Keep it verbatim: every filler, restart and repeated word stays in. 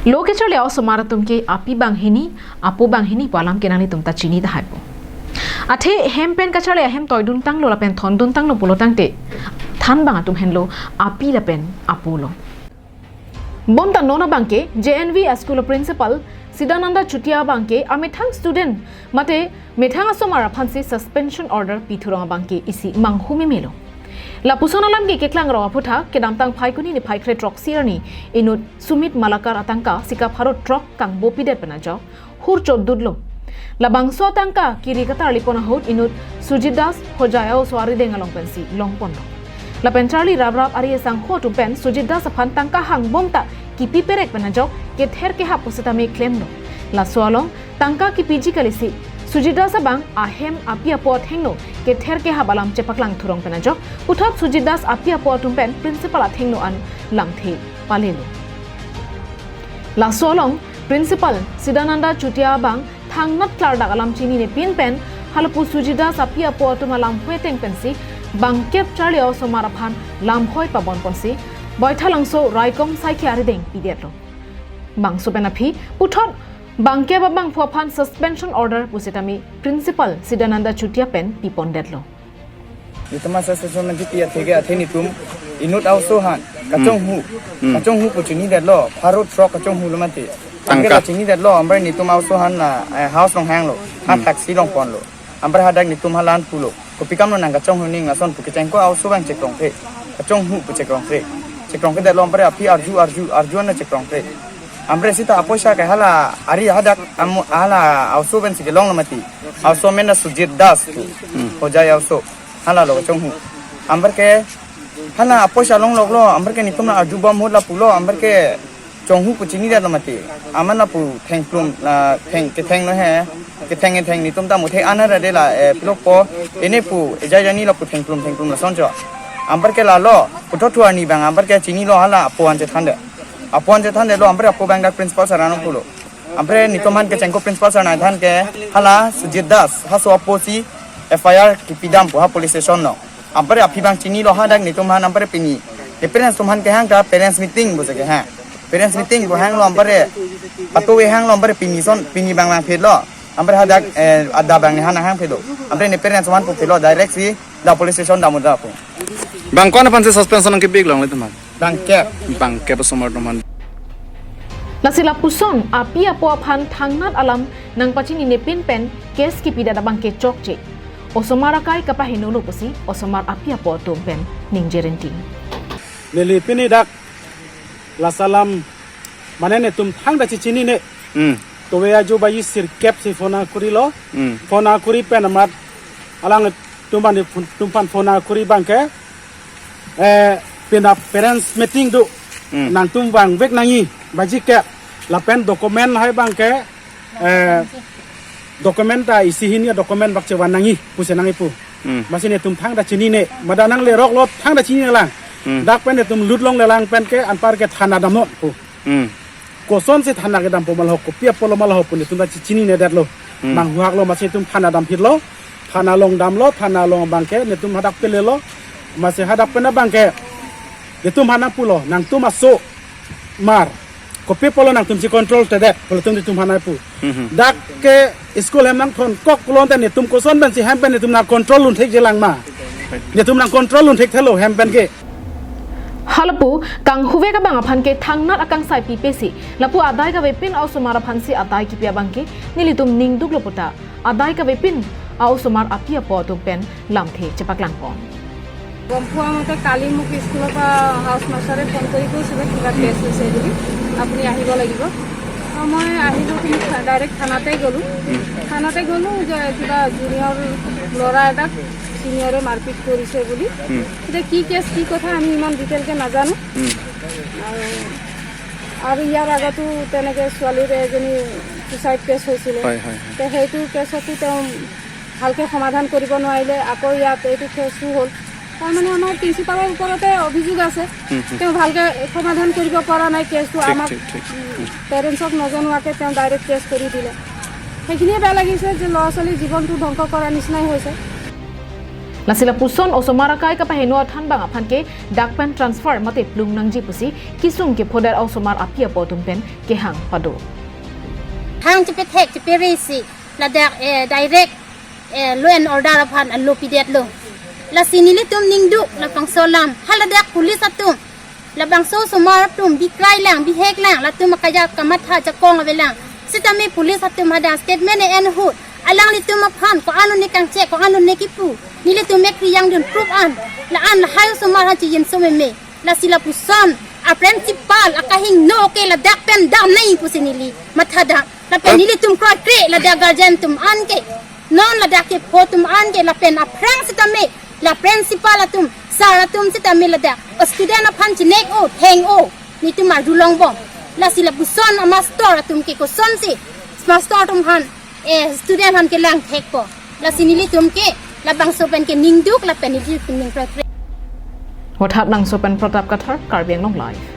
Lo kacharli a-osomar atum ke api banghini, apo banghini pu alam ke nanglitum ta chini tahai po. Athe hem pen kacharli ahem toidun tanglo lapen thondun tanglo pulo tangte thanbang atum henlo api lapen apo lo. Bonta non abangke J N V a-school principal Sidananda Chutia abangke amethang student mate methang asomar aphansi suspension order pithurong abangke isi manghu meme lo. Lapuson alam ke keklang rong aphuthak kedamtang Phaikuni niphai kre throksi arni inut Sumit Malakar atangka sika pharo throk kangbo pidet pen ajok hur chodut lo. Labangso atangka kiri katarli pon ahut inut Sujit Das Hojai a-oso arideng along pensi longpon lo. Lapen charli raprap ari asangho atum pen Sujit Das aphan tangka hangbom ta kipi perek pen ajok kether kehap pusitame klem lo. Laso along tangka kipiji kalisi Sujit Das abang ahem api apo athengno kether kehap alam chepaklang thurong pen ajok puthot Sujit Das api apo atum pen principal athengno an lamthe pale lo. Laso along principal Sidananda Chutia abang thangnat klardak alam chinine pin pen halapu Sujit Das api apo atum alamhoi ateng pensi bangkep charli a-osomar aphan lamhoi pabon ponsi Baithalangso raikom saikhi arideng pidet lo. Bangso pen aphi puthot bangkep abangphu aphan suspension order pusitame principal Sidananda Chutia pen pipondet lo. Netum a-suspension nangkipi athe ke athe netum inut a-oso aphan kachonghu, Hmm. kachonghu pu chinidet lo, pharo throk kachonghu lo mati. Tangka. Anke la chinidet lo, anpar netum a-oso aphan la, eh, house along hanglo, ha Hmm. taxi longpon lo. Anpar hadak netum halan pulo. Kopi kam lo nang kachonghu ning ason pu kechengko a-oso abang chekrongkre. Kachonghu pu chekrongkre. Chekrongkredet lo anpar aphi arju, arju, arju an chekrongkre. Anpar sita apoisa ke hala ari hadak amu hala a-oso pensi kelong lo mati. A-oso amen na Sujit Das pu. Hmm. Hojai a-oso. Hala lo kachonghu. Anpar ke hala apoisa longlok lo. Anpar ke netum na arjubom ahut la pulo. Anpar ke chonghu pu chinidet lo mati. Aman lapu thengplum la theng ketheng lo he. Ketheng ketheng netum ta muthe anar ade la, eh, pilokpo. Ene pu ejai jani lapu thengplum thengplum lason cho. Anpar ke lalo puthot thu arni abang anpar ke chinilo hala apo an chethandet. Apo an chethandet lo anpar apo abang dak principal sir ano pulo. Anpar netum aphan kechengko principal sir nangthan ke hala Sujit Das, halaso apo si F I R kipidam pu ha police station lo. Anpar aphi abang chinilo hadak netum aphan anpar pini. Ne parents atum aphan kehang ta parents meeting pusi kehang. Parents meeting pu hanglo anpar patu we hanglo anpar pini son pini abang abang phitlo. Anpar hadak, eh, ada abang ne hana hang phitlo. Anpar ne parents atum aphan pu phitlo direct si da police station damra pu. Bang ko-an aphansi suspension nangkipik longle teman? Bangkep. Bangkep osomar teman. Lasi lapuson api apo aphan thangnat alam nangpachinine pin pen case kipidet abangke chokche. Osomar akai kapaheno lo pusi osomar api apo atum pen ningje rinti. Neli pini dak laso alam mane netum thangta chechinine. Hmm. Towe ajo baji sirkep si phone akuri lo. Hmm. Phone akuri pen amat alangtum aphan phone, tum aphan phone akuri abangke, eh, pina parents meeting do. Hmm. Nangtum vangvek nangji baji kep. Lapen document hai abangke, eh, document ta isi hini document bak chevan nangji pusi nangji pu. Hmm. Amatsi netum thangta chinine. Mada nanglerok lo thangta chinine lang. Hmm. Dak pen netum lut longlelang pen ke anpar ke thana damnon pu. Hmm. Kosonsi thana kedampo ma lo, kopi apotlo ma lo pu netum ta chi-, chininedet lo. Hmm. Manghuhak lo amatsi netum thana damphitlo. Thana along damlo, thana along abangke netum hadak pelelo. Amatsi hadak pen abangke netum aphan nangpulo, nangtum asomar, kopi apotlo nangtum si control tedet pulo, netum netum aphan nangpu. Hmm. Dak ke school hem nangthonkok pulo tangte netum koson pensi hem pen netum nang control unthekjelang ma? Netum nang control unthekthelo hem pen ke. Halapu kanghuve abang aphan ke thangnat akangsai pipesi lapu adai kavepin a-osomar aphansi adai kipi abangke nelitum ningduklo puta adai kavepin a-osomar api apo atum pen lamthe chepaklangpon. গম পোৱা মতে কালি মোক স্কুলৰ পৰা হাউচ মাষ্টাৰে ফোন কৰি কৈছিলে কিবা কেছ হৈছে বুলি, আপুনি আহিব লাগিব। তো মই আহিলোঁ, কিন্তু ডাইৰেক্ট থানাতে গ'লোঁ। থানাতে গ'লোঁ যে কিবা জুনিয়ৰ ল'ৰা এটাক ছিনিয়ৰে মাৰপিট কৰিছে বুলি। হুম। এতিয়া কি কেছ, কি কথা আমি ইমান ডিটেইলকে নাজানো। হুম। আৰু, আৰু ইয়াৰ আগতো তেনেকে ছোৱালীৰ এজনী ছুইচাইড কেছ হৈছিলে। হয়, হয়, হয়। তো সেইটো কেছতো তেওঁ ভালকে সমাধান কৰিব নোৱাৰিলে, আকৌ ইয়াত এইটো কেছটো হ'ল। তাৰমানে আমাৰ প্ৰিন্সিপালৰ ওপৰতে অভিযোগ আছে। হুম, হুম। তেওঁ ভালকে সমাধান কৰিব পৰা নাই কেছটো। ঠিক, আমাক, ঠিক, ঠিক। উম, পেৰেণ্টছক নজনোৱাকে তেওঁ ডাইৰেক্ট কেছ কৰি দিলে। সেইখিনিয়ে বেয়া লাগিছে যে ল'ৰা ছোৱালীৰ জীৱনটো ধ্বংস কৰা নিচিনাই হৈছে। Lasi lapuson osomar akai kapaheno athanbang aphan ke dak pen transfer mate plung nangji pusi kisung kephodet osomar api apo atum pen kehang pado. Thang chepethek cheperesi ladak eh, direct eh, law and order aphan alo pidetlo. Lasi nelitum ningduk labangso alam ha ladak police atum labangso osomar atum bikrai lang bihek lang latum akajak kamatha jakong avelang. Sitame police atum hadak statement en ahut alanglitum aphan ko-an lone kangchek ko-an lone kipu nelitum ekri yangdun proof an la-an lahai osomar aphan chijinso meme. Lasi lapuson a principal akahingno ke ladak pen damnai pusi neli mathadam. Lapen nelitum kroikre ladak guardian atum an ke non ladak kepho atum an ke lapen aphrang sitame la principal atum sir atum sitame ladak student aphan chinek o theng o netum arjulongbom. Lasi lapuson a master atum ke kosonsi master atum aphan eh student aphan kelang thekpo. Lasi nelitum ke labangso pen ke ningduk lapen nelitum ningkroikre. Vothatlangso pen Pratap Kathar, Karbi Anglong Live.